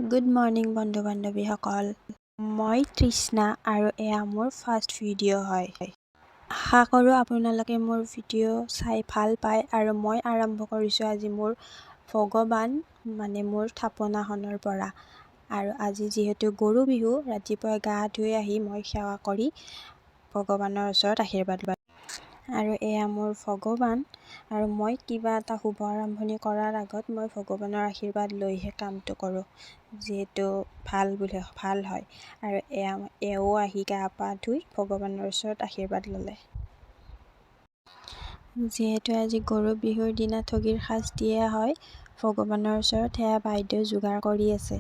Good morning বন্ধু বান্ধৱীসকল, মই তৃষ্ণা আৰু এয়া মোৰ ফাৰ্ষ্ট ভিডিঅ' হয়। আশা কৰোঁ আপোনালোকে মোৰ ভিডিঅ' চাই ভাল পায়। আৰু মই আৰম্ভ কৰিছোঁ আজি মোৰ ভগৱান মানে মোৰ থাপনাখনৰ পৰা। আৰু আজি যিহেতু গৰু বিহু, ৰাতিপুৱা গা ধুই আহি মই সেৱা কৰি ভগৱানৰ ওচৰত আশীৰ্বাদ লওঁ। আৰু এয়া মোৰ ভগৱান। আৰু মই কিবা এটা শুভ আৰম্ভণি কৰাৰ আগত মই ভগৱানৰ আশীৰ্বাদ লৈহে কামটো কৰোঁ, যিহেতু ভাল বুলি ভাল হয়। আৰু এয়া এওঁ আহি গা পা ধুই ভগৱানৰ ওচৰত আশীৰ্বাদ ল'লে। যিহেতু আজি গৰু বিহুৰ দিনা ঠগীৰ সাজ দিয়া হয় ভগৱানৰ ওচৰত, সেয়া বাইদেউ যোগাৰ কৰি আছে।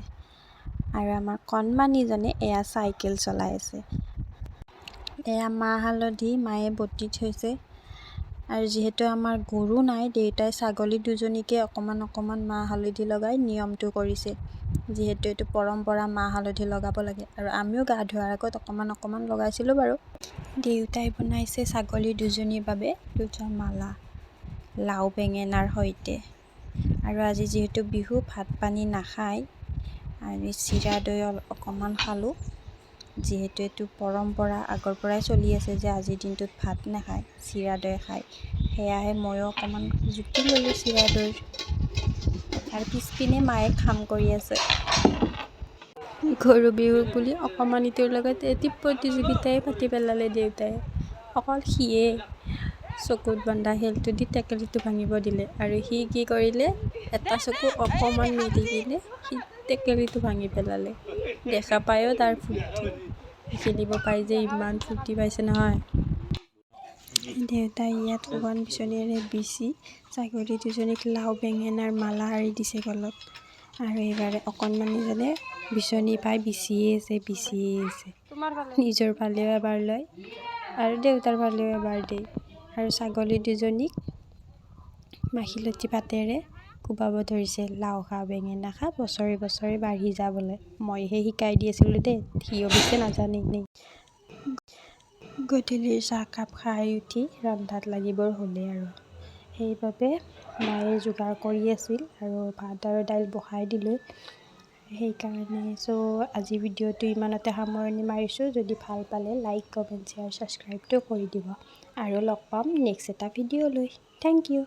আৰু আমাৰ কণমানিজনে এয়া চাইকেল চলাই আছে। এয়া মাহ হালধি মায়ে বটি থৈছে। আৰু যিহেতু আমাৰ গৰু নাই, দেউতাই ছাগলী দুজনীকে অকণমান অকণমান মাহ হালধি লগাই নিয়মটো কৰিছে, যিহেতু এইটো পৰম্পৰা, মাহ হালধি লগাব লাগে। আৰু আমিও গা ধোৱাৰ আগত অকণমান অকণমান লগাইছিলোঁ বাৰু। দেউতাই বনাইছে ছাগলী দুজনীৰ বাবে দুটা মালা লাও বেঙেনাৰ সৈতে। আৰু আজি যিহেতু বিহু, ভাত পানী নাখায়, আমি চিৰা দৈ অকণমান খালোঁ। যিহেতু এইটো পৰম্পৰা আগৰ পৰাই চলি আছে যে আজিৰ দিনটোত ভাত নাখায়, চিৰা দৈ খায়, সেয়াহে ময়ো অকণমান জুতি ল'লোঁ চিৰা দৈৰ। আৰু পিছপিনে মায়ে কাম কৰি আছে। গৰু বিহু বুলি অকণমানিটোৰ লগত এটি প্ৰতিযোগিতাই পাতি পেলালে দেউতাই। অকল সিয়ে চকুত বন্ধা শিলটো দি টেকেলিটো ভাঙিব দিলে আৰু সি কি কৰিলে, এটা চকু অকণমান মেলি কিনে সি টেকেলিটো ভাঙি পেলালে। দেখা পায়ো তাৰ ফূৰ্তি, খেলিব পাই যে ইমান ফূৰ্তি পাইছে নহয়। দেউতাই ইয়াত শুকান বিচনীৰে বিচি ছাগলী দুজনীক লাও বেঙেনাৰ মালা আঁৰি দিছে গলত। আৰু এইবাৰে অকণমানিজনে বিচনী পাই বিচিয়ে আছে, বিচিয়ে আছে। নিজৰ ফালেও এবাৰ লয় আৰু দেউতাৰ ফালেও এবাৰ দিয়ে। আৰু ছাগলী দুজনীক মাখিলতী পাতেৰে কোবাব ধৰিছে, লাও খা বেঙেনা খা বছৰি বছৰি বাঢ়ি যা বোলে। মইহে শিকাই দি আছিলোঁ দেই, সি অৱশ্যে নাজানেই। গধূলিৰ চাহকাপ খাই উঠি ৰন্ধাত লাগিবৰ হ'লেই আৰু সেইবাবে মায়ে যোগাৰ কৰি আছিল আৰু ভাত আৰু দাইল বহাই দিলোঁ সেইকাৰণে। চ' আজি ভিডিঅ'টো ইমানতে সামৰণি মাৰিছোঁ। যদি ভাল পালে লাইক, কমেণ্ট, শ্বেয়াৰ, ছাবস্ক্ৰাইবটো কৰি দিব আৰু লগ পাম নেক্সট এটা ভিডিঅ' লৈ। Thank U.